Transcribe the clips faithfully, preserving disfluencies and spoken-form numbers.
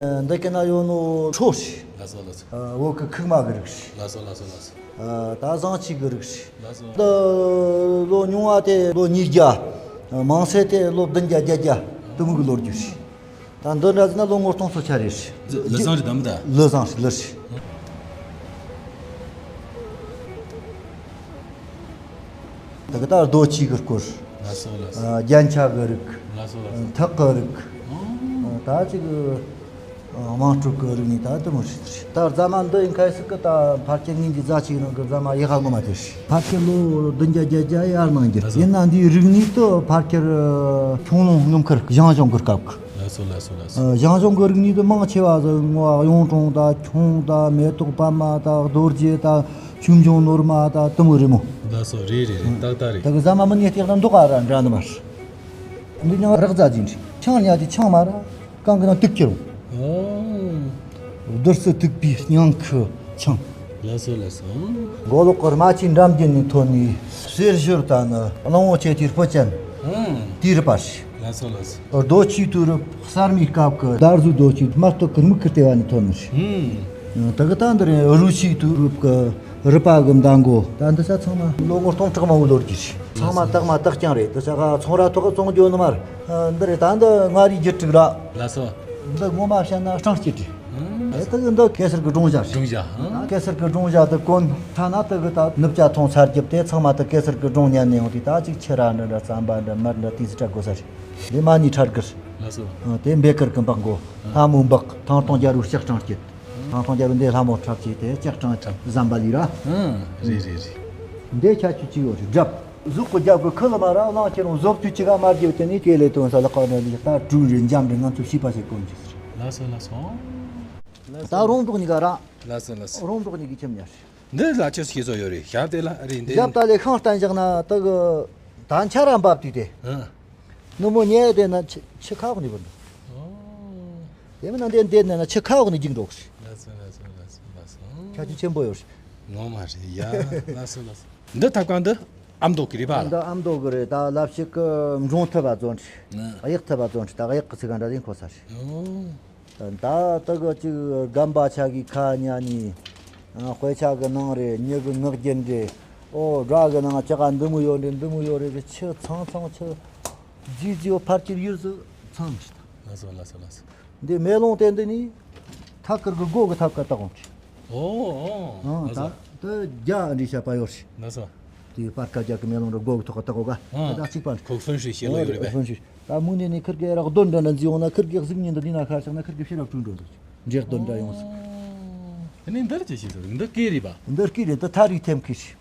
འདི་ག་ན་ཡོད་ནོ་ཁྲོ་ཞིག་ལགས་སོ་ལགས་སོ། བོད་གི་ཁུག་མ་གི་རིགས་ཤིག་ལགས་སོ་ལགས་སོ་ལགས་སོ། ད་བཟང་ཆི་གི་རིགས་ཤིག་ལགས་སོ། འདི་ལོ་ཉུང་བ་དེ་ལོ་ཉིས་བརྒྱ། མང་སེ་དེ་ལོ་བདུན་བརྒྱ་བརྒྱད་བརྒྱ་དུ་མུ་གི་ལོ་རྒྱུས་ཤིག་ད་འདི་འདྲ་ཟེར་ན་ལོ་ངོ་སྟོང་ཚོ་ཆ་རེད་ཤི། ལི་བཟང་རེད་དམ་ད། ལི་བཟང་ཤི་ལི་ཤི། ད་གི་ད་རྡོ་ཆས་གི་སྐོར། ལགས་སོ་ལགས་སོ། རྒྱན་ཆ་གི་རིགས། ལགས་སོ་ལགས་སོ། ཐག་གི་རིགས། ད་ཅིག་དམངས་ཁྲོད་གི་རིག་གནས་ད་དུ་མོ་ཞིག་རེད། ད་རྫ་མ་འདི་ཡིན་ཁ་སི་གི་ད་ཕལ་ཆེར་ངེད་ཀྱི་རྫ་ཆས་ནང་གི་རྫ་མ་ཡག་ག་ངོ་མ་དེ་རེད། ཕལ་ཆེར་ལོ་བདུན་བརྒྱ་བརྒྱད་བརྒྱ་ཡར་ནང་གི་ཡིན་ན་འདིའི་རིག་གནས་དུ་ཕལ་ཆེར་ཁྱུང་ལུང་སྣུམ་མཁར་ཞང་ཞུང་གི་སྐབས་གི་ལགས་སོ་ལགས་སོ་ལགས་སོ། ཞང་ཞུང་གི་རིག་གནས་དུ་མང་ཆེ་བ་ཟིག་ངོ་གཡུང་དྲུང་དང་ཁྱུང་དང་མེ་ཏོག་པད་མ་དང་རྡོ་རྗེ་དང་ཆོས་འབྱུང་ནོར་མ་དང་དུ་མོ་རི་མོ། ལགས་སོ་རེད་རེད་རེད་ཏག་ཏག་རེད། ད་གི་ཟ་མ་མི་ཉེ་སྟེགས་དང་མདོག་ག་ར་འདྲ་ནི་མ་རེད། འདི་ཉང་རག་རྫ་ཅིག་འདྲི་ཆང་ཉ་དེ་ཆང་མ་ར་གང་གི་ནང་དུག་ཁྱེར་འོང་། བདུད་རྩི་དུག་པའི་སྙིང་ཁུ་ཆང་། ལགས་སོ་ལགས་སོ། མགོ་ལོག་གི་རྨ་ཆུའི་འགྲམ་རྒྱུད་ནས་ཐོན་ནས་གསེར་ཞོར་དང་ནི་གླང་བོ་ཆེ་དེའི་སྤུ་ཅན་དེའི་རུས་པ་ཞིག་ལགས་སོ་ལགས་སོ། རྡོ་ཆས་དུས་རབས་གསར་མའི་སྐབས་ཀྱི་ད་གཟོད་རྡོ་ཆས་དམར་ཐོག་གི་མིག་གི་ལྟེ་བ་ནས་ཐོན་ནི་ཞིག་ད་གི་ད་འདི་རེད་རུས་ཆས་དུས་རབས་ཀྱི་རུས་པ་གི་མདའ་མགོ། ད་འདི་ས་ཚང་མ་ལོ་ངོ་སྟོང་ཕྲག་མང་བོའི་ལོ་རྒྱུས་ཤིག་ཚང་མ་རྟགས་མ་རྟགས་རྐྱང་རེད། འདི་ས་ག་ཚོང་ར་ཐོག་གི་བཙོང་རྒྱུ་ནི་མ་རེད། འདི་རེད་ད་འདི་མངའ་རིས་བརྒྱུད་དྲུག་ར། ལགས་སོ། འདི་ངོ་མ་བཤད་ན་སྤྲང་སྐྱིད་རེད། ཨེ་ད་གི་འདི་གེ་སར་གི་སྒྲུང་བཞག་རེད། སྒྲུང་བཞག་ཨང་། གེ་སར་གི་སྒྲུང་བཞག་ཏུ་གོན་ཐ་ན་ད་གི་ད་ནུབ་བྱ་ཐོང་ཚར་རྒྱབ་དེ་ཚང་མ་ད་གེ་སར་གི་སྒྲུང་ཉན་ནས་ཡོང་དུས་ད་ཅིག་ཁྱི་ར་འདྲ་འདྲ་རྩམ་པ་འདྲ་མར་འདྲ་དེ་ཚོ་འཁྲབ་དགོས་ས་རེད། འདི་མ་ཎི་ཁྲ་དགུར། ལགས་སོ། དེ་འབེ་དཀར་གི་འབག་མགོ། ལྷ་མོ་འབག་ཐང་སྟོང་རྒྱལ་རུ་ལྕགས་སྤྲང་སྐྱིད། ཐང་སྟོང་རྒྱལ་རུ་འདི་ལྷ་མོ་འཁྲབ་ཀྱི་དེ་ལྕགས་སྤྲང་ཟམ་པ་ལི་ར། ཨང་། རེད་རེད་རེད། འདི་ཁྱད་ཆོས་ཅི་ཡོད་རེད་སྒྲབ། གཟུགས་ཀྱི་རྒྱབ་ཀྱི་ཁུ་ལ་མ་ར་གླང་ཁྱེར་རུང་བཟོ་བཅུད་ཅི་ག་མ་རྒྱབ་དེ་ནི་དེ་ལས་དོན་ས་ལ་ཁ་ནས་ད་གྲུ་རེ་འཇམ་རེ་ང་ཚོ་ཤེས་པ་ཞིག་གོན་གྱི་ཟེར། ལགས་སོ་ལགས་སོ། ད་རོང་འབྲོག་གཉིས་ཀ་ར། ལགས་སོ་ལགས་སོ། རོང་འབྲོག་གཉིས་ཀྱི་ཁྱིམ་ཉར། འདི་ལ་ཆུ་སྐྱེས་བཟོ་ཡོད་རེད་ཞབས་དེ་ལ་རེད་འདི། ཞབས་ད་ལས་ཤིང་བསྟན་བཞག་ན་ད་གི་ད་འཆར་ར་འབབ་དུས་དེ། ཨང་། ནུབ་མོ་ཉལ་བསྡད་ན་ཆུ་ཆུ་ཁ་འོག་ནས་བུད་འགྲོ། ཨོ། དེ་མིན་ན་འདི་འདི་ནས་ན་ཆུ་ཁ་འོག་ནས་རྒྱུག་འགྲོ་གི་རེད། ལགས་སོ་ལགས་སོ་ལགས་སོ་ལགས་སོ། ཁྱད་ཆོས་ཆེན་པོ་ཡོད་རེད། ངོ་མ་རེད་ཡ། ལགས་སོ་ལགས་སོ། འདི་ཐབ་ཁང་འདི་ཨ་མདོ་གི་རེད་པ་ལ། འདི་ཨ་མདོ་གི་རེད། ད་ལབ་ཞིག་གི་འབྲོང་ཐུབ་པ་བཙོན་ཁྲི། ཨ། གཡག་ཐུབ་པ་བཙོན་ཁྲི། ད་གཡག་གི་ཚིག་ག་འདྲ་ཡིན་ཁོ་ས་རེད། ཨོ། ད་ད་གི་ཅིག་སྒམ་པ་ཆ་གི་ཁ་ཉ་ནི། ཨ། དཔེ་ཆ་གི་ནང་རེད། མྱི་གི་ངག་རྒྱུན་རེད། ཨོ་སྒྲ་གི་ནང་ཅི་ག་འདི་མོ་ཡོད་རེད། འདི་མོ་ཡོད་རེད། ཆུ་ཚང་ཚང་ཆུ་རྫི་རྫི་བོ་ཕར་ཁྱེར་ཡུལ་སུ་ཚང་མི་ཤི་ད། ལགས་སོ་ལགས་སོ་ལགས་སོ། འདི་མེ་ལོང་དེ་འདི་ནི་ཐག་ཁུར་གི་སྒོ་གི་ཐབ་ཀ་བཏགས་འོང་གི། ཨོ་ཨོ། ཨང་། ལགས་སོ། ད་དེ་རྒྱ་འདྲི་བྱ་བ་ཡོད་རེད། ལགས་སོ། དེ་སྤར་ཁ་རྒྱག་གི་མེ་ལོང་རི་སྒོ་གི་ཐོག་ག་བཏགས་འོ་ག་ཨང་། ད་གཅིག་པ་རེད། ཁོག་ཧྥུན་ཧྲི་ཞེས་ལོ་ཡོད་རེད་པས། ཧྥུན་ཧྲི། ད་མུ་ནེ་ནི་ཁིར་གི་རག་རྡོ་འདྲ་འདྲ་འཛི་འོང་ན་ཁིར་གི་གཟུགས་བརྙན་འདི་འདི་ན་ཁ་བཞག་ན་ཁིར་གི་ཕྱི་རབས་དྲུང་འགྲོ་འདུག་འདྲེ་རྡོ་འདྲ་ཡོང་སྲིད། ཨོ། དེ་ནས་འདིར་ཅི་ཞིག་ཟེར་འདི་སྐེ་རེད་པ། འདི་སྐེ་རེད། འདི་ཐ་རིག་ཐེམ་སྐེ་རེད།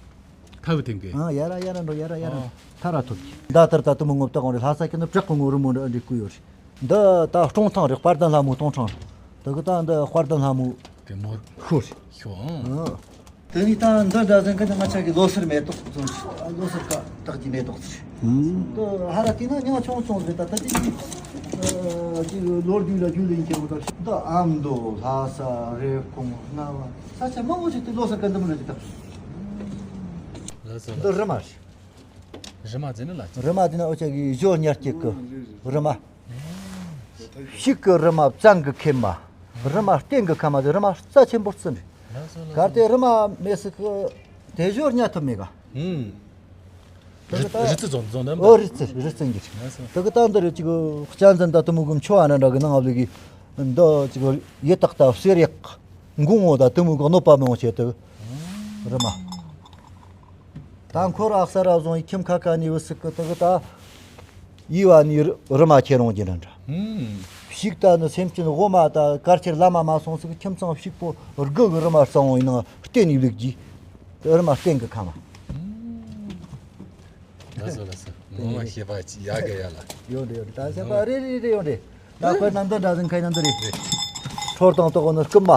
ཐ་བུ་ཐེམ་སྐེ། ཨ་ཡ་ར་ཡ་ར་འགྲོ་ཡ་ར་ཡ་ར། ཨོ། ཐ་ར་ཐོབ་ཀྱི། ད་ལྟར་ད་དུ་མོ་ངོ་བཏགས་འོང་རེད། ལྷ་ས་ཁྱེར་ནི་བྲག་གི་ངོ་རི་མོ་འདྲ་འདྲི་བསྐུར་ཡོད་རེད། འདི་ད་སྤྲོང་ཐང་རེད། དཔལ་ལྡན་ལྷ་མོ་སྤྲོང་ཐང་རེད། དེ་གི་ད་འདི་དཔལ་ལྡན་ལྷ་མོ། དེ་མོ། ཤོར་རེད། ཤོ་ཨང་། ཨ། དེ་ནས་ད་འདི་འདྲ་ཟིན་གི་ནི་ང་ཆ་གི་ལོ་སར་མེ་ཏོག་ཚོ་ལོ་སར་ཀ་བཏགས་ཀྱི་མེ་ཏོག་ཚོ། ཨང་། འདི་ཧ་ར་དེ་ན་ཉང་ཆུང་ཆུང་རེད། ད་ད་དེ་ཅིག་ལོ་རྒྱུས་ལ་རྒྱུས་ལ་ཡིན་ཁྱེར་བ་ད་འདི་ཨ་མདོ་ལྷ་ས་རེབ་གོང་རྔ་བ་ས་ཆ་མང་པོ་ཞིག་དེ་ལོ་སར་ཀ་འདི་མོ་ལ་ཅིག་བཏགས། ལགས་སོ། འདི་རི་མ་རེད། རི་མ་ཟེར་ནི་ལ། རི་མ་དེ་ན་འུ་ཅག་གི་ཞོ་ཉར་སྐྱེད་གི་རི་མ། ཕྱུགས་ཀྱི་རི་མ་བཙན་གྱི་ཁེམ་མ། རི་མ་སྟེང་གི་ཁ་མ་དེ་རི་མ་རྩ་ཆེན་པོ་བརྩི་ནི། གལ་ཏེ་རི་མ་མེད་སྲིད་གི་དེ་ཞོ་ཉར་ཐུབ་མེད་ག། ཨུམ། དེ་གི་ད་རི་རྩི་རྫོང་རྫོང་ནམ། ཨོ་རི་རྩི་རི་རྩི་འགྱུར། དེ་གི་ད་འདི་རུ་ཅིག་གཅན་གཟན་ད་དུ་མུ་གུམ་ཆོ་ཨ་ན་འདྲ་གི་ནང་ཨ་བླུག་གི་འདི་ཅིག་ཡི་དྭགས་ད་གསེར་ཡག་འགུང་ངོ་ད་དུ་མུ་གི་གནོད་པ་མི་འོང་ཆེད་དུ་རི་མ། ད་འཁོར་ཨ་གསར་ར་བཟུང་ཡི་ཁྱིམ་ཁ་ཁ་ནས་བུ་སུ་ཀི་དེ་གི་ད་ཡི་བ་ནི་རི་མ་ཁྱེར་འོང་གི་ན་འདྲ། ཕྱུགས་ད་ནི་སེམས་ཅན་དབུ་མ་ད་གར་ཁྱེར་ལ་མ་མ་སོང་སུ་ཀི་ཁྱིམ་ཚང་ཕྱུག་པོ་དགུ་གི་རི་མ་གཙང་བོ་ཡིན་ནང་བརྟེན་ནས་བླུག་གི་རི་མ་སྟེང་གི་ཁ་མ། ལགས་སོ་ལགས་སོ། ངོ་མ་ཤེས་པ་ཅི་ཡག་གི་ཡ་ལ། ཡོད་འདྲ་ཡོད་འདྲ། ད་ཤེས་པ་རེ་རེ་རེ་ཡོད་འདྲ། ད་དཔེར་ན་འདི་འདྲ་ཟིན་ཁ་ཡིན་ན་འདི་རེད། འཕྲོར་དང་ལྟོགས་ནི་རྐུན་མ།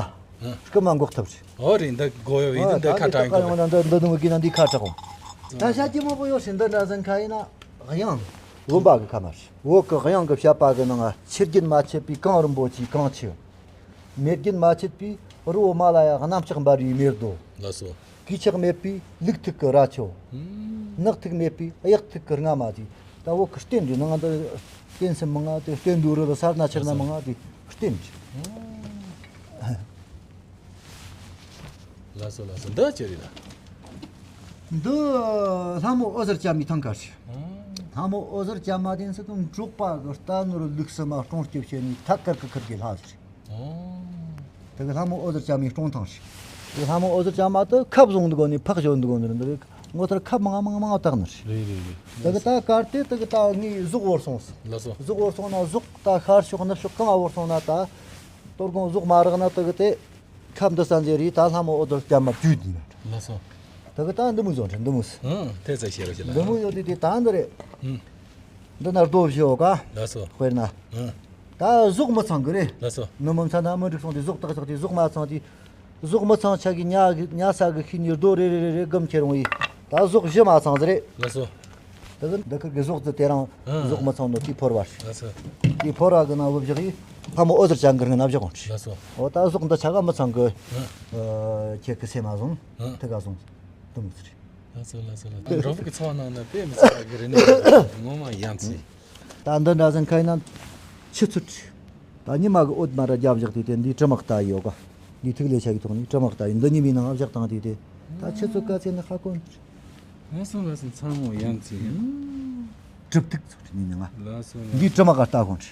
རྐུན་མ་འགོག་ཐབས་རེད། ཨོ་རེད། འདི་དགོས་ཡོད་ཡིན། འདི་ཁ་གྲག་ཡོང་ན་འདི་འདི་ནུ་གི་ན་འདི་ཁ་གྲག་འོང་། ད་ཤ་སྐྱི་མོ་པོ་ཡོད་ཤིང་འདི་འདྲ་ཟིན་ཁ་ཡིན་ན་གཡང་། བུམ་པ་གི་ཁ་མ་རེད། བོད་ཀྱི་གཡང་གི་བཤད་པ་གི་ནང་ཆུ་རྒྱུན་མ་ཆད་པའི་གངས་རིན་པོ་ཆེའི་གངས་ཆུ། མེ་རྒྱུན་མ་ཆད་པའི་རི་བོ་མ་ལ་ཡ་གནམ་ལྕགས་འབར་བའི་མེ་རྡོ། ལགས་སོ། གོས་ཆག་མེད་པའི་ལུག་ཐུག་གི་རྭ་ཅོ། ནག་ཐུག་མེད་པའི་གཡག་ཐུག་གི་རྔ་མ་དེ། ད་བོད་ཀྱི་རྟེན་འདི་ནང་ད་རྟེན་སེམས་མང་ང་དེ་རྟེན་འདུག་རི་ལ་སར་ན་ཆེར་ན་མང་ང་དེ་རྟེན་འདི། ལགས་སོ་ལགས་སོ། འདི་ཅི་རེད་ལ། འདི་ལྷ་མོ་འོད་ཟེར་ཅན་མའི་ཐང་ཀ་རེད། ལྷ་མོ་འོད་ཟེར་ཅན་མ་དེ་ཚོ་དང་འབྲོག་པ་གི་རྟ་ནོར་ལུག་གསུམ་མ་སྲུང་སྐྱོབ་བྱེད་ནི་ཐད་ཀར་གི་ཁུར་གི་ལྷ་ཟེར། དེ་གི་ལྷ་མོ་འོད་ཟེར་ཅན་མའི་སྲུང་ཐང་ཞིག་དེ་ལྷ་མོ་འོད་ཟེར་ཅན་མ་དེ་ཁབ་བཟུང་འདུག་གོ་ནི་ཕག་ཞོན་འདུག་གོ་ནི་འདི་རེད། ངོ་ཐར་ཁབ་མང་མང་མང་བཏགས་ནི་རེད། རེད་རེད་རེད། དེ་གི་ད་གར་དེ་དེ་གི་ད་ངའི་གཟུགས་བོར་སོང་ཟེར། ལགས་སོ། གཟུགས་བོར་སོང་ན་གཟུགས་ད་ཤར་ཕྱོགས་ནུབ་ཕྱོགས་གང་བོར་སོང་ན་ད་དོ་དགོང་གཟུགས་མ་རག་ན་དེ་གི་དེ་ཁབ་འདི་ས་འཛེར་རེད། ད་ལྷ་མོ་འོད་ཟེར་ཅན་མ་བརྒྱུད་ནི་ལགས་སོ། དེ་གི་ད་འདི་མོ་བཟོ་འདྲ་འདི་མོ་ཟེར། ཨང་། དེ་ཚ་ཤེས་རོགས་བྱེད་ལ། འདི་མོ་ཡོད་དེ་དེ་ད་འདི་རེད། ཨང་། འདི་ན་རྡོ་བཞི་ཡོད་ཀ་ལགས་སོ། དཔེར་ན། ཨང་། ད་གཟུགས་མི་ཚང་གི་རེད། ལགས་སོ། ནུབ་མོ་མཚན་ན་མི་འགྲིག་སོང་དེ་གཟུགས་བཏགས་ཆགས་དེ་གཟུགས་མ་ཚང་དེ། གཟུགས་མི་ཚང་ཆ་གི་ཉ་གི་ཉ་ས་གི་ཤི་ནི་རྡོ་རེ་རེ་རེ་རེ་སྒམ་ཁྱེར་འོང་ཡི། ད་གཟུགས་བཞི་མ་ཚང་ཟེར་རེད། ལགས་སོ། དེ་གི་འདི་ཁུར་གི་གཟུགས་དེ་དེ་རང་ཨང་། གཟུགས་མི་ཚང་ནོ་དེ་ཕོར་བ་རེད། ལགས་སོ། དེ་ཕོར་བ་གི་ནང་བུ་བཞག་ཡི། ལྷ་མོ་འོད་ཟེར་ཅན་གི་རིང་ན་བཞག་འོང་རེད། ལགས་སོ། འོ་ད་གཟུགས་འདི་ཆ་ག་མི་ཚང་གི། ཨང་། ཨ་ཁྱེད་ཀི་སེ་མ་བཟུང་། ཨང་། དེ་ག་བཟུང་། དེ་མོ་ཟེར་རེད། ལགས་སོ་ལགས་སོ་ལགས་སོ། འགྲོ་བུ་གི་འཚོ་བ་ནང་ན་དཔེ་མི་སྲིད་པ་གི་རེད་ནི་ངོ་མ་ཡང་ཚིག་ད་འདི་འདྲ་ཟིན་ཁ་ཡིན་ན་ཆུ་ཚོད་ད་ཉི་མ་གི་འོད་མ་ར་རྒྱབ་བཞག་དུས་དེ་འདི་དྲི་མ་ལྟ་ཡོད་ག་འདི་ཐིག་ལེ་ཆ་གི་ཐོག་ནས་དྲི་མ་ལྟ་ཡོད། འདི་ཉི་མའི་ནང་བཞག་དང་དུས་དེ་ད་ཆུ་ཚོད་ག་ཚད་ནི་ཧ་གོ་ནི། ལགས་སོ་ལགས་སོ། ཚ་མོ་ཡང་ཚིག་གྲུབ་ཐིག་ཚོ་ནི་ནི་ང་ལགས་སོ་ལགས་འདི་དྲི་མ་ག་ལྟ་གོ་ནི།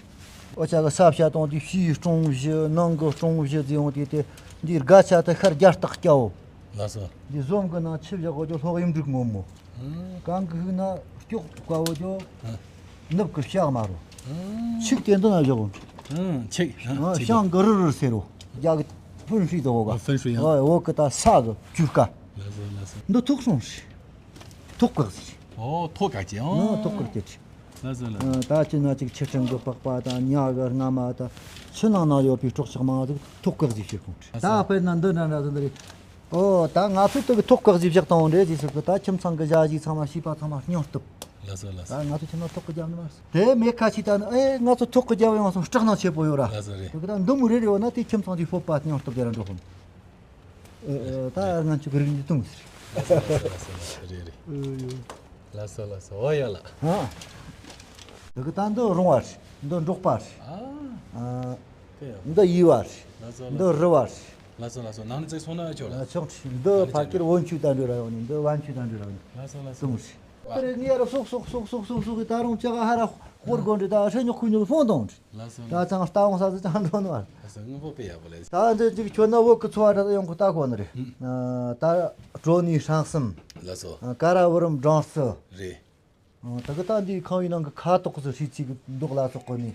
ཨོ་ཅག་གི་ས་བྱ་དང་དེ་ཕྱིའི་སྲུང་བཞི་ནང་གི་སྲུང་བཞི་ཟེར་ཡོང་དུས་དེ་འདི་སྒ་ཆ་དེ་ཤར་རྒྱ་སྟག་སྐྱ་བོ། ལགས་སོ། འདི་ཟོམ་གི་ནང་ཆུ་བཞག་གོ་ཅོ་ལྷོག་གཡུ་འབྲུག་སྔོན་མོ། ཨང་། གང་གི་ཧུག་ན་སྐྱོག་དཀའ་བོ་ཅོ། ཨང་། ནུབ་གི་ཤག་མ་རོ། ཨང་། ཆིག་དེ་འདི་ན་བཞག་གོ། ཨང་། ཆིག་ཨང་། ཆིག་ཤང་གི་རུ་རུ་ཟེར་རོ། རྒྱ་གི་ཕུན་ཧྲི་དོ་ག་ཨོ་ཕུན་ཧྲི་ཡང་། ཨོ་འོ་གི་ད་ས་གི་ཅུ་ཀ་ལགས་སོ་ལགས་སོ། འདི་ཐུག་སོང་ཞིག་ཐུག་གག་ཟེར། ཨོ་ཐོག་ག་ཅི་ཨང་། ཨོ་ཐུག་གག་ཅི་ཆི། ལགས་སོ་ལགས་སོ། ཨ་ད་ཅི་ན་ཅིག་ཆུ་ཕྲན་གི་པགས་པ་དང་ཉ་གི་རྔ་མ་དང་ཆུ་ནང་ན་ཡོད་པའི་སྲོག་ཆགས་མང་ཟིག་ཐོག་གག་ཟིག་བྱེད་ཁུངས་ད་དཔེར་ན་འདི་འདྲ་འདྲ་ཟིག་འདི་རེད། ཨོ་ད་ང་ཚོ་དེ་གི་ཐོག་གག་ཟིག་བཞག་དང་འདྲེ་ཟིག་ཟེར་གི་ད་ཁྱིམ་ཚང་གི་བཞག་ཟིག་ཚང་མ་བྱིས་པ་ཚང་མ་སྙིང་སྟོབས། ལགས་སོ་ལགས་སོ། ད་ང་ཚོ་ཁྱིམ་ནང་ཐོག་གི་རྒྱབ་ནི་མ་རེད། དེ་མེད་ཁ་ཆེ་ད་ནི་ཨེ་ང་ཚོ་ཐོག་གི་རྒྱབ་ཡོང་སོང་སྐྲག་སྣང་ཆེ་པོ་ཡོད་ར། ལགས་སོ་རེད། དེ་གི་ད་འདི་མོ་རེ་རེ་ཡོད་ན་དེ་ཁྱིམ་ཚང་གི་སྤོབས་པ་སྙིང་སྟོབས་དེ་ར་འགྲོ་ཁུངས། ཨ་ཨ་ད་ང་ཚོ་གི་རིག་གནས་གཏོང་ཟེར། ལགས་སོ་ལགས་སོ་ལགས་སོ་རེད་རེད། ཨ་ཡོ། ལགས་སོ་ལགས་སོ། འོ་ཡ་ལགས། ཨ། འདི་གི་ད་འདི་རོང་བ་རེད། འདི་འབྲོག་པ་རེད། ཨ། ཨ། དེ་ཡང་། འདི་ཡུལ་བ་རེད། ལགས་སོ་ལགས་འདི་སོ། རི་བ་རེད། ལགས་སོ་ལགས་སོ། ནང་ནས་ཚིག་སོང་ན་ཨ་ཆོག་ལགས། ཨ་ཆོག་ཆི། འདི་ཕ་ཁྱེར་བོན་ཆོས་དང་འབྲེལ་ར་ཡོང་ནི་འདི་བན་ཆོས་དང་འབྲེལ་ར་ཡོང་ནི། ལགས་སོ་ལགས་སོ། གཏོང་ཟེར། ཨ་རེ་ངས་ར་སོག་སོག་སོག་སོག་སོག་སོག་གི་ད་རུང་ཅག་ཧ་ར་ཧོར་དགོན་འདྲི་ད་ཧྲེ་ཉོག་ཁུ་ཉོག་ཕོང་གཏོང་འདྲི། ལགས་སོ་ད་ལགས་སོ། ཚང་ལྟ་འོང་ས་ཟི་ཅང་འགྲོ་ནི་བ། ལགས་སོ་དངོས་པོ་དཔེ་ཡག་པོ་ལས། ད་འདི་ཅིག་ཁྱོད་ན་བོད་གི་འཚོ་བ་འདྲ་ཡོང་གི་ལྟ་གོ་ནི་རེད། ཨ་ད་གྲོ་ནས་ཧྲང་གསུམ། ལགས་སོ། ཨ་ཀ་ར་བུ་རམ་སྦྲང་རྩི། རེད། ཨ་ད་གི་ད་འདི་ཁང་བའི་ནང་གི་ཁ་དོག་ཟི་ཧྲི་ཚིག་གི་མདོག་ལ་སོགས་གོ་ནི་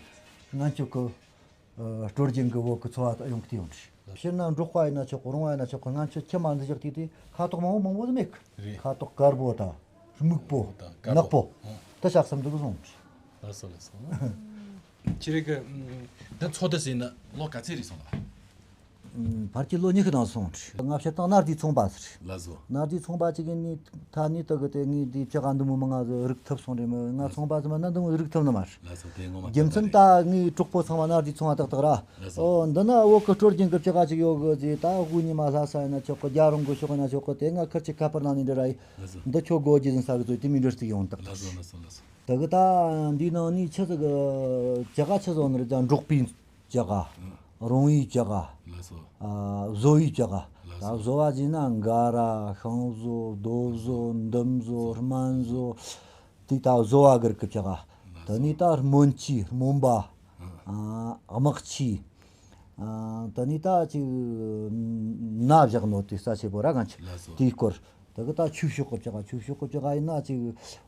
ང་ཆོ་གི་ཨ་སྲོལ་རྒྱུན་གི་བོད་གི་འཚོ་བ་ཡོང་གི་དེ་ཡོང་རེད། སྤྱིར་ན་འབྲོག་པ་ཡིན་ན་ཆོག་གི་རོང་བ་ཡིན་ན་ཆོག་གི་ང་ཆོ་ཁྱིམ་མ་འདི་བཞག་དུས་དེ་ཁ་དོག་མང་པོ་མང་པོ་ཟིག་མེད་གི། རེད། ཁ་དོག་དཀར་པོ་དང་སྨུག་པོ། དང་དཀར་ནག་པོ། པོ། ཨང་། དེ་ཞག་གསུམ་འདུག་གི་སོང་། ལགས་སོ་ལགས་སོ། ཁྱེད་རེ་གི་འདི་འཚོ་དུས་ཟིན་ན་ལོ་ག་ཚོད་རེད་སོང་ལ། ཕལ་ཆེར་ལོ་ཉི་ཤུ་ནང་སོང་། ང་ཕྱིར་བཏང་གནའ་རྫས་ཚོང་པ་ཟེར། ལགས་སོ། གནའ་རྫས་ཚོང་པ་ཅིག་ཡིན་ནི་ཐ་ནི་དུ་གི་དེ་ངའི་དེ་ཅི་ག་འདི་མོ་མི་ང་ཟིག་རིག་ཐུབ་སོང་རེད་མོད། ང་ཚོང་པ་ཟིག་མ་ན་འདི་མོ་རིག་ཐུབ་ནི་མ་རེད། ལགས་སོ་དེ་ངོ་མ་རྒྱུ་མཚན་ད་ངའི་གྲོགས་པོ་ཚང་མ་གནའ་རྫས་ཚོང་བ་ཏག་ཏག་ར། ལགས་སོ། ཨོ་འདི་ན་བོད་གི་སྲོལ་རྒྱུན་གི་ཅི་ག་ཅིག་ཡོད་གི་ཟེར། ད་དབུ་ཉི་མ་ལྷ་ས་ཡིན་ན་ཆོག་གི། རྒྱལ་རོང་གི་ཕྱོགས་ཡིན་ན་ཆོག་གི། དེ་ང་ཁུར་ཅིག་ཁ་པར་ནང་ནས་འདྲི་ར་ཡི། ལགས་སོ། འདི་ཁྱོད་སྒོ་རྒྱུ་ཟིན་ས་གི་ཚོད་དེ་མི་འདྲི་སྟེ་ཡོང་ཏག་ཏག་ལགས་སོ་ལགས་སོ་ལགས་སོ། དེ་གི་ད་འདིའི་ནང་ནས་ཆི་ཟིག་གི་ཅི་ག་ཆི་ཟིག་ནི་རེད། ད་འབྲོག་པའི་ཅི་ག་ཨང་། རོང་བའི་ཅི་ག་ལགས་སོ། ཨ་བཟོ་བའི་ཅི་ག་ལགས་ད་སོ། བཟོ་བ་ཟིན་ན་འགའ་ར་ཤིང་བཟོ། རྡོ་བཟོ། འདུམ་བཟོ། སྨན་བཟོ། དེ་ད་བཟོ་བ་གི་རིགས་ཀྱི་ཅི་ག་ལགས་སོ། དེ་ནས་ད་རྨོན་ཆས་རྨོན་པ། ཨང་། ཨ་དམག་ཆས། ཨ་དེ་ནས་ད་ཅིག་ན་བཞག་ནོ་དེ་རྩ་ཆེ་པོ་ར་གང་ཆི། ལགས་སོ། དེའི་སྐོར། དེ་གི་ད་ཆོས་ཕྱོགས་ཀྱི་བྱ་དགའ། ཆོས་ཕྱོགས་ཀྱི་བྱ་དགའ་ཡིན་ན་ཅིག་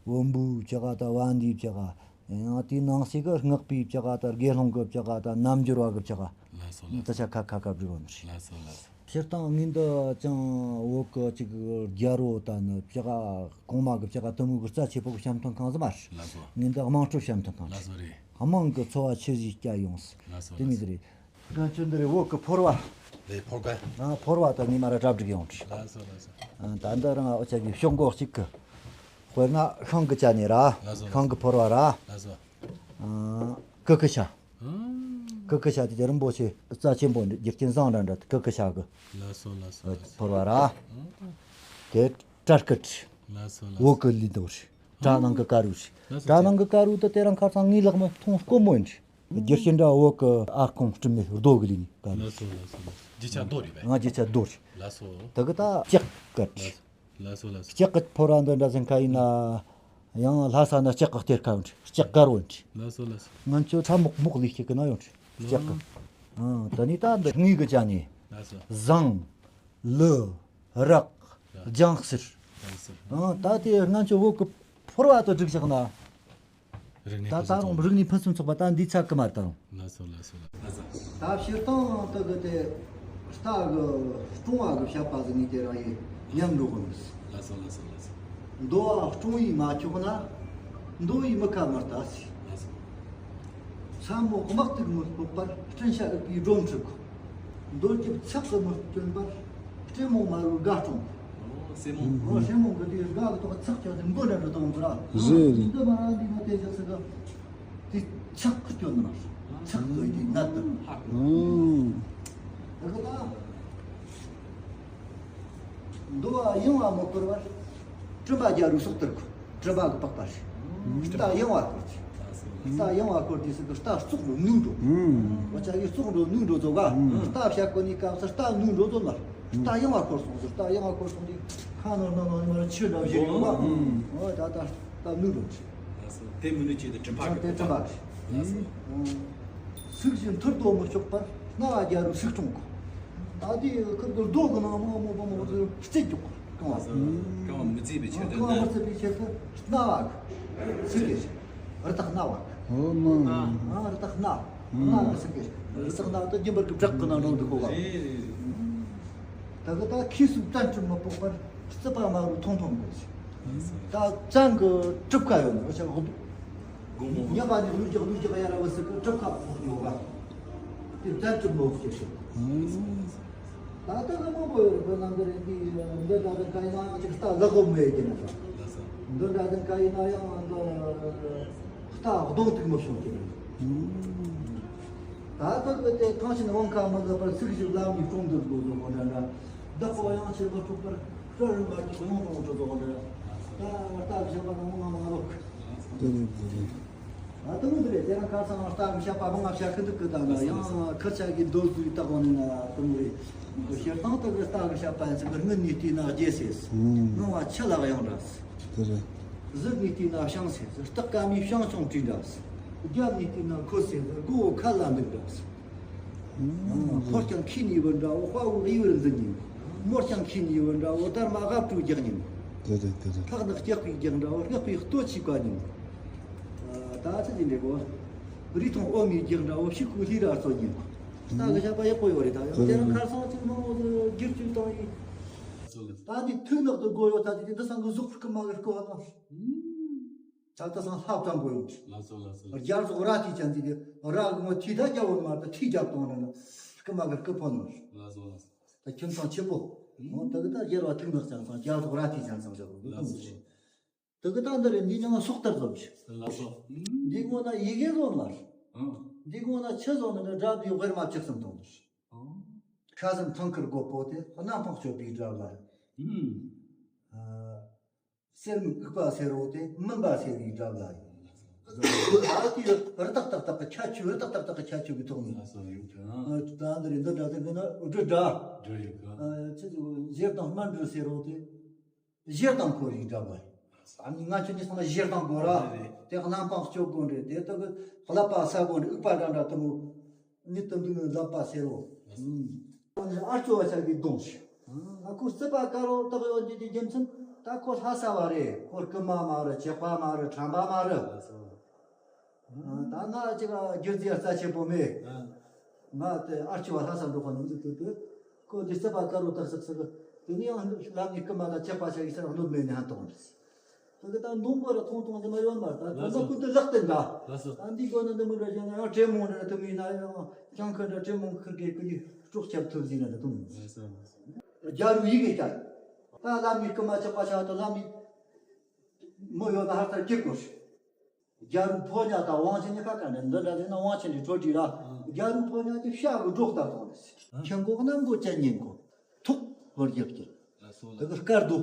བོན་པོའི་བྱ་དགའ་དང་བན་དེའི་བྱ་དགའ། ཡང་དེའི་ནང་གསེས་ཀྱི་སྔགས་པའི་བྱ་དགའ་དང་དགེ་སློང་གི་བྱ་དགའ་དང་རྣལ་འབྱོར་བ་གི་བྱ་དགའ། ལགས་སོ་ལགས་སོ། ད་ཆ་ཁ་ཁ་ཁ་བསྒྲིགས་ཡོད་ནི། ལགས་སོ་ལགས་སོ། སྤྱིར་བཏང་ངས་འདི་ཅང་བོད་གི་ཅིག་རྒྱལ་པོ་དང་ནི་བྱ་དགའ་གོང་མ་གི་བྱ་དགའ་དུ་མོ་གི་རྩ་ཆེ་པོ་གི་བཤམས་སྟོན་ཁང་ཟིག་མ་རེད། ལགས་སོ། ངས་འདི་དམངས་ཁྲོད་བཤམས་སྟོན་ཁང་ལགས་རེད། སོ་རེད། དམངས་ཀྱི་འཚོ་བ་ཆི་ཟིག་བསྐྱལ་ཡོང་ཟིག་ལགས་སོ་དེ་མོ་ཟིག་རེད། ང་ཚོ་འདི་རེད། བོད་ཀྱི་ཕོར་བ། རེད། ཕོར་པ། ང་ཕོར་བ་དང་ངས་མ་ར་གྲ་སྒྲིག་ཡོང་། ལགས་སོ་ལགས་སོ། ཨ་ད་འདི་རང་ཨོ་ཅག་གི་ཤོག་མགོ་གཅིག་གི། དཔེར་ན་ཤིང་གི་ཆ་ནས་ར། ལགས་སོ། ཤིང་གི་ཕོར་བ་ར། ལགས་སོ། ཨ་ཀུ་ཀུ་ཤ། ཨང་། ཀུ་ཀུ་ཤ་དེ་རིན་པོ་ཆེ་རྩ་ཆེན་པོ་འདི་རྒྱུ་རྐྱེན་བཟང་འདྲ་འདྲ་ཀུ་ཀུ་ཤ་གི། ལགས་སོ་ལགས་སོ་ལགས་སོ། ཕོར་བ་ར། ཨང་། དེ་སྐྲ་སྐུད། ལགས་སོ་ལགས་སོ། བོད་ཀྱི་ལུས་འདུག་རེད། སྐྲ་ནང་གི་དཀར་རུ་རེད། ལགས་སོ། སྐྲ་ནང་གི་དཀར་རུ་དེ་དེ་རིང་ཁ་སང་ངའི་ལག་མ་མཐོང་དཀོན་མོ་ཡིན་རེད། རྒྱུ་རྐྱེན་འདྲ་བོད་གི་ཨར་ཁོང་སྤྲིན་མེད་རྡོ་གི་ལས་ནི་ད་ལགས་སོ་ལགས་སོ་ལགས་སོ། རྒྱུ་ཆ་རྡོ་རེད་པས། ང་རྒྱུ་ཆ་རྡོ་རེད། ལགས་སོ། ད་གི་ད་ལྕགས་གི་ལགས་སོ་ལགས་སོ། ལྕགས་གི་ཕོར་བ་འདི་འདྲ་ཟིན་ཁ་ཡིན་ན། ཡང་ལྷ་ས་ན་ལྕགས་གི་གཏེར་ཁ་ཡོད་རེད། ལྕགས་དཀར་བོ་རེད། ལགས་སོ་ལགས་སོ། ང་ཚོ་ཚ་མོག་མོག་ལས་ཤིག་གི་ན་ཡོད་རེད་ལྕགས་གི། ཨང་། ད་ནི་ད་འདི་དངུལ་གི་ཆ་ནས། ལགས་སོ། ཟངས། ལི། རག་ལྗང་སེར། ལྗང་སེར། ཨང་། ད་དེ་ང་ཚོ་བོད་གི་ཕོར་བ་དུ་བསྒྲིགས་བཞག་ན། རིག་གནས་ད་ཕུན་སུམ་ད་རུང་ཚོགས་རིག་གནས་ཕུན་སུམ་ཚོགས་པ་ད་འདི་ཚ་གི་མ་ད་རུང་། ལགས་སོ་ལགས་སོ་ལགས་སོ། ད་སྤྱིར་བཏང་དུ་གི་དེ་རྟ་གི་སྲུང་བ་གི་བཤད་པ་ཟིག་ནི་དེ་རང་ཡིན་ཉམས་འགྲོ་གི་མི་སྲིད། ལགས་སོ་ལགས་སོ་ལགས་སོ། མདོ་བ་སྲུང་བའི་མ་ཆོག་ན། མདོ་བའི་མི་ཁ་མི་ལྟ་ཟེར། ལགས་སོ། ཚ་མོ་དམག་ཏིག་མི་སྤོག་པར། སྤྲིན་ཤ་ཨུག་པའི་སྒྲོམ་ཁྲིད་གོ། མདོ་རྒྱབ་ཚགས་ཀྱི་མི་སྐྱོན་པར། སྤྲེ་མོ་དམར་བོའི་སྒ་སྲུང་གོ། ཨོ། སྲེ་མོ། ཨོ། སྲེ་མོ་གི་དེའི་སྒ་གི་ཐོག་ཚགས་ཀྱང་དེ་མགོ་འདྲ་འགྲོ་དང་འགྲོ་ར། རེད་རེད། འདི་མ་ར་འདི་ན་དེ་ཞག་ཟེར་ག་དེ་ཚགས་ཀྱི་སྐྱོན་ནི་མ་རེད། ཚགས་ཀྱི་དེ་ནད་དུ། ཨང་། ད་གི་ད། མདོ་བ་གཡེང་བ་མི་བསྐོར་བར། སྤྲིན་པ་རྒྱལ་པོའི་སྲོག་ལྟར་གོ། སྤྲིན་པ་གི་པགས་པ་རེད། རྟ་གཡེང་བ་བསྐོར་ཅིག་རྟ་གཡེང་བ་བསྐོར་དུས་སུ་གི་རྟ་བཙོག་འགྲོ་ནུས་འགྲོ། ཨང་། འོ་ཅག་གིས་བཙོག་འགྲོ་ནུས་འགྲོ་ཚོ་ག་ཨང་། རྟ་བཤད་གོ་ནི་སྐབས་སུ་རྟ་ནུས་འགྲོ་ཚོ་མ། རྟ་གཡེང་བ་བསྐོར་སོང་ཟེར། རྟ་གཡེང་བ་བསྐོར་སོང་དུས་ཁ་ནོར་ནོར་ནོར་མར་ཆུ་འདྲ་བཞིན་ཡོང་བ། ཨང་། འོ་ད་ད་རྟ་ནུས་འགྲོ་ཅིག་ལགས་སོ། དེ་མི་ནུས་ཀྱི་དེ་སྤྲིན་པ་གི་དེ་སྤྲིན་པ་རེད། ལགས་སོ། ཨང་། ཟུག་གཞི་མཐུར་དོ་མི་ལྕོགས་པར། སྣང་བ་རྒྱལ་པོའི་ཟུག་སྲུང་གོ། ད་དེ་ཁུར་དུ་རྡོ་གི་ནང་མོ་མོ་མོ་མོ་རྩེ་རྒྱུག་གོ། རྐང་བ། ལགས་སོ། རྐང་བ་མི་བརྩིས་པའི་ཆེད་དུ། རྐང་བ་མི་བརྩིས་པའི་ཆེད་དུ་སྣང་བ་གི་ཟུག་གི་རི་དྭགས་སྣ་བ་གི། ཨོ་མ། ཨ་རི་དྭགས་སྣ། སྣ་གི་ཟུག་གི་རི་དྭགས་སྣ་དུ་རྒྱུན་པར་གི་བྲག་གི་ནང་འགྲོ་འདུག་གོ་ག་རེད་རེད་རེད། ད་གི་ད་ཁྱི་སུ་བཙན་གྲུབ་མི་སྤོག་པར། རྩིད་པ་དམར་བོ་ཐུང་ཐུང་དགོས། ད་བཙན་གི་གྲུབ་ཁ་ཡོད་ནི་རོ་ཆ་འོ། དགོང་མོ། ཉག་པ་ནི་ལུས་རྒྱག་ལུས་རྒྱག་ཡ་ར་བ་སི་གི་གྲུབ་ཁ་ཕོག་ཡོད་ག་དེ་བཙན་གྲུབ་མི་སྤོག་ཤེས། ད་ལྟ་གི་མང་པོ་ཡོད་རེད། ཁོ་ནང་གི་རེད། འདི་འདི་འདྲ་གི་ཁ་ཡིན་ན་ཅིག་རྟ་ལག་གོ་མེད་ཀྱི་ན། ལགས་སོ། འདི་འདྲ་གི་ཁ་ཡིན་ན་ཡང་འདི་རྟ་གདོང་ཐུག་མི་བྱུང་ཀྱི་རེད། ད་ལྟ་གི་དེ་ཐང་ཆེན་དབང་ཁ་མི་དགོས་པར་ཚིག་ཞིག་ལམ་ནས་གྲོང་འདུལ་དགོས་དགོས་དགོས་འདྲ་འདྲ། བདག་པོ་ཡང་ཆེ་མི་འཁྲུག་པར་སྤྲོ་རིམ་པར་གྱི་གཡུང་དྲུང་དུ་དགོས་འདྲ། ད་རྟ་བཞག་པ་དང་མ་མ་ལོག་དེ་རེད་དེ་རེད། ད་དུང་འདི་རེད། དེ་རིང་ཁ་སང་རྟ་གི་བཤད་པ་མང་ང་བཤད་ཁི་འདུག་གི། ད་ན་ཡང་ཁུར་ཆ་གི་མདོ་དགུའི་བཏགས་པ་ནི་ན་དུང་རེད། སྤྱིར་བཏང་དུ་གི་རྟ་གི་བཤད་པ་ཡིན་ཚེ་གི་སྔོན་ནས་བལྟས་ན་རྒྱལ་སྲས། ཨང་། སྔོན་བ་ཆུ་ལག་ཡང་འདྲ། དེ་རེད། གཟུགས་ནས་བལྟས་ན་བྱང་སེ་ཟེར། སྟག་ཀ་མའི་བྱང་ཆུང་དྲིས་འདྲ་ཟེར། རྒྱབ་ནས་བལྟས་ན་འཁོར་སེ་ཟེར། མགོ་བོ་ཁ་ལ་འདུག་འདྲ་ཟེར། ཨང་། ཕོ་རྐྱང་ཁྱི་ནས་བུད་འདྲ་བོ། དཔའ་བོ་གཡས་པར་འཛིན་ཉིན། མོ་རྐྱང་ཁྱི་ནས་བུད་འདྲ་བོ། སྡར་མ་ལག་པྲོའི་རྒྱག་ཉིན། དེ་རེད་དེ་རེད། ལྷག་ནག་སྐྱག་པའི་རྒྱག་འདྲ་བོ། སྔགས་པའི་ལྟོ་ཆས་བཀའ་ཉིན། ད་ཚེ་འདི་འདྲ་གོ། རི་མཐོང་འོ་མའི་རྒྱག་འདྲ་བོ། ཕྱུག་པོའི་ལྷས་ར་གསོ་ཉིན། ད་གི་བཤད་པ་ཡག་པོ་ཡོད་རེད། ད་ཡང་དེ་རིང་ཁ་སང་ཅིག་མང་བོ་བསྒྱུར་བཅོས་བཏང་ཡིན། ད་འདི་ཐུགས་ནག་ཏུ་དགོས་ཡོད། ད་འདི་འདི་སང་གི་གཟུགས་སྐུ་མ་གི་སྐུ་ཧ་ན། ད་ལྟ་སང་ལྷ་བཙན་པོ་ཡོད། ལགས་སོ་ལགས་སོ། རྒྱལ་ཚོགས་ར་ཐི་ཅན་ཟེར་གི་ར་གི་ངོ་ཐི་ད་རྒྱལ་བོ་མ་ད་ཐི་རྒྱབ་གཏོང་ན་ན་སྐུ་མ་གི་སྐུ་ཕོ་ནོ། ལགས་སོ་ལགས་སོ། ད་ཁྱིམ་ཚང་ཆེ་པོ། ཨང་། ད་གི་ད་རྒྱལ་བ་ཐུགས་ནག་ཅན་སང་རྒྱལ་ཚོགས་ར་ཐི་ཅན་སང་ཞབས་ལགས་སོ། ད་གི་ད་འདི་རེད། འདི་ཉང་སོག་ལྟར་བཟོ་བྱེད། ལགས་སོ། ཨང་། འདི་ངོ་ན་ཡི་གེ་བཟོ་མ་རེད། ཨང་། འདི་ངོ་ན་ཆུ་བཟོ་ན་ན་དགྲ་བོའི་དབུས་མ་བཅུ་གསུམ་གཏོང་དུ། ཨང་། ཁ་ཟུམ་ཐང་ཁུར་སྒོ་སྤོ་དེ་གནམ་འཕང་སྐྱོད་པའི་དགྲ་བླ། ཨང་། ཨ། གསེར་མིག་ཨུག་པ་སེར་བོ་དེ་མུན་པ་སེལ་བའི་དགྲ་བླ་ཡིན། ཨ་དེ་རི་དྭགས་ཏག་ཏག་གི་ཁྱད་ཆོས། རི་དྭགས་ཏག་ཏག་གི་ཁྱད་ཆོས་ཀྱི་ཐོག་ནས། ལགས་སོ། ཡོད་གི། ཨ། ད་འདི་རེད། འདི་འདྲ་ཟེར་གི་ན་འབྲུ་འདྲ། འབྲུ་ཡོད་གི། ཨ། ཆི་ཟེར་གོ། ཞེ་སྡང་སྨན་འབྲུ་སེར་བོ་དེ། ཞེ་སྡང་འཁོར་བའི་དགྲ་བོ། ཨ་ནི་ང་ཚོ་ནི་སང་ཞེ་སྡང་དགོས་ར། རེད་རེད། དེ་གནམ་འཕང་སྐྱོད་དགོས་རེད། དེ་ལྟ་གི་ཀླད་པ་ཟ་དགོས་རེད། ཨུག་པ་འདྲ་འདྲ་དེ་མོ་ནི་དུ་འདུག་ནི་ཀླད་པ་སེར་བོ། ཨ་ནི་ཨ་ཅོ་བ་ཆ་གི་གདོང་ཞིག་ཨ་ཁོ་རྩིད་པ་དཀར་བོ་བཏགས་ཡོད་འདི་དེ་རྒྱུ་མཚན་ད་ཁོ་ལྷ་ས་བ་རེད། ཁོ་རྐུན་མ་མ་རེད། ཇག་པ་མ་རེད། ཁྲམ་པ་མ་རེད། ད་ང་ཅིག་སྒྱུ་རྩལ་རྩ་ཆེན་པོ་མེད། ང་དེ་ཨ་ཅོ་བ་ལྷ་ས་འགྲོ་ཁ་ནང་འཛུལ་དུས་དུས་ཁོ་འདི་རྩིད་པ་དཀར་བོ་བཏགས་ཟིག་ཟིག་དེ་ནས་ཡང་ལམ་ནས་རྐུན་མ་དང་ཇག་པ་ཆ་གི་སར་གནོད་མེད་ནས་ཧན་གཏོང་རེད། དེ་གི་ད་འདོང་པོ་ར་ཐོང་ཐོང་དེ་མ་ཡོད་མ་རེད། ད་དོན་དག་ཀུན་ཏུ་ལག་ཏུ་འདྲ། ལགས་སོ། ད་འདི་དགོས་ན་འདི་མི་འདྲ་བྱས་ན་ཡང་བྲེ་མོང་འདྲ་དུ་མིན་ན་ཡང་ཅང་ཁ་འདྲ་བྲེ་མོང་ཁུར་གེ་ཀུ་ཡི་སྲོག་སྐྱབས་ཐུབ་ཟིན་ན་ད་དུང་། ལགས་སོ། རྒྱ་རུ་ཡི་གེ་ཀྱང་ད་ལམ་ནས་རྐུན་མ་ཇག་པ་ཆ་དང་ལམ་ནས་མི་ཡོད་ན་ཧར་ཐར་སྐྱེ་དགོས། རྒྱ་རུ་ཕོ་ཉ་དང་དབང་ཆེན་གཉིས་ཀ་ག་ནས་འདི་འདྲ་ཟེར་ན་དབང་ཆེན་གྱི་གྲོས་བསྒྲིགས་ར། རྒྱ་རུ་ཕོ་ཉ་དེ་ཤ་གི་སྒྲོག་ལྟར་དང་རེད། ཁྱི་མགོ་གནམ་མགོ་ཅན་ཉིན་གོ། ཐུག་ཧོར་རྒྱབ་ཀྱི། དེ་གི་དཀར་རྡོ།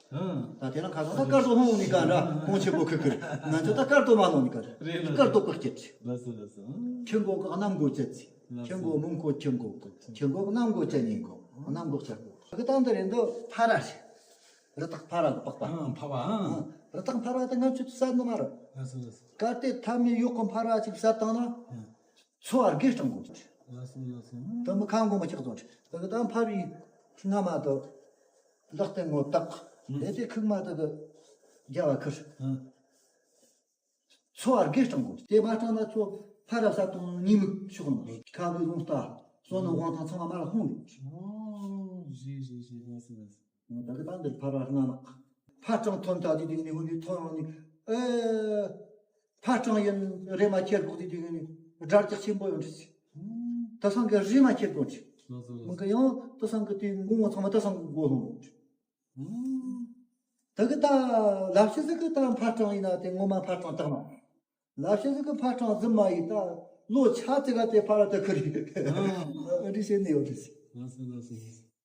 ད་དེ་རིང་ཁ་སང་ད་སྐར་རྡོ་ལྷུང་ནི་ག་འདྲ་གོང་ཆེན་པོ་ཁུ་ཁུར། ང་ཚོ་ད་སྐར་རྡོ་མ་ལྷུང་ནི་ག་རེད། སྐར་རྡོ་བཀག་སྐྱེད། ཁྱི་མགོ་གི་གནམ་མགོ་ཅན་ཚི། ཁྱི་མགོ་མོ་མགོ་ཁྱི་མགོ་གི། ཁྱི་མགོ་གི་གནམ་མགོ་ཅན་ཉིན་གོ། གནམ་མགོ་ཅན་གོ། གི་ད་འདི་རེད་འདི་ཕ་ར་རེད། རི་དྭགས་ཕ་ར་གི་པགས་པ། ཨང་། ཕ་བ། ཨང་། རི་དྭགས་ཕ་ར་དེ་ང་ཚོས་ཟ་ནི་མ་རེད། གལ་ཏེ་ཐ་མའི་གཡོག་གི་ཕ་ར་ཅིག་ཟ་བཏང་ན། འཚོ་བ་རྒས་གྲང་དགོས། ད་མི་ཁ་མགོ་མ་ཆག་ཙང་། ད་གི་ད་ཕ་རི་སྔ་མ་དུ་ལག་སྟེང་ངོ་བཏགས། ཨ་དེ་ཁུག་མ་དུ་གི་རྒྱ་བ་ཁུར། འཚོ་བ་རྒས་གྲང་དགོས། དེ་མ་གྲང་ན་ཚོ་ཕ་ར་ས་དང་ཉིན་མིག་ཤོག་ནི། ཁ་བའི་རླུང་རྟ་སོ་ནི་དབང་ཐང་ཚང་མ་མ་ལ་ཧོང་རེད། ཨོ། རེད་རེད་རེད། ལགས་སོ་ལགས་སོ། ད་གི་ད་འདིར་ཕ་ར་སྔ་མ། ཕ་སྤྲང་ཐོན་ད་དེ་དེ་ནི་ཧོ་ནི་ཐོན་རང་ནི། ཨེ། ཕ་སྤྲང་ཡིན་རེ་མ་ཁྱེར་གོ་དེ་དེ་ནི་དགྲ་རྒྱག་ཆེན་པོ་ཡོང་དུས། ད་སང་གི་རེ་མ་ཁྱེར་གོ་དེ། ལགས་སོ་ལགས་སོ། མི་གི་ཡང་ད་སང་གི་དེ་མགོ་ངོ་ཚང་མ་ད་སང་གི་མགོ་ལྷུང་། ད་གི་ད་ལབ་ཤེས་ཟིག་གི་ད་ཕ་སྤྲང་ཡིན་ན་དེ་ངོ་མ་ཕ་སྤྲང་དག་མ། ལབ་ཤེས་ཟིག་གི་ཕ་སྤྲང་རྫུན་མ་ཡིན་ད་ལོ་ཆ་ཙི་ག་དེ་ཕ་ར་ད་ཁུ་རི། འདི་བཤད་ནི་ཡོད་དུས། ལགས་སོ་ལགས་སོ།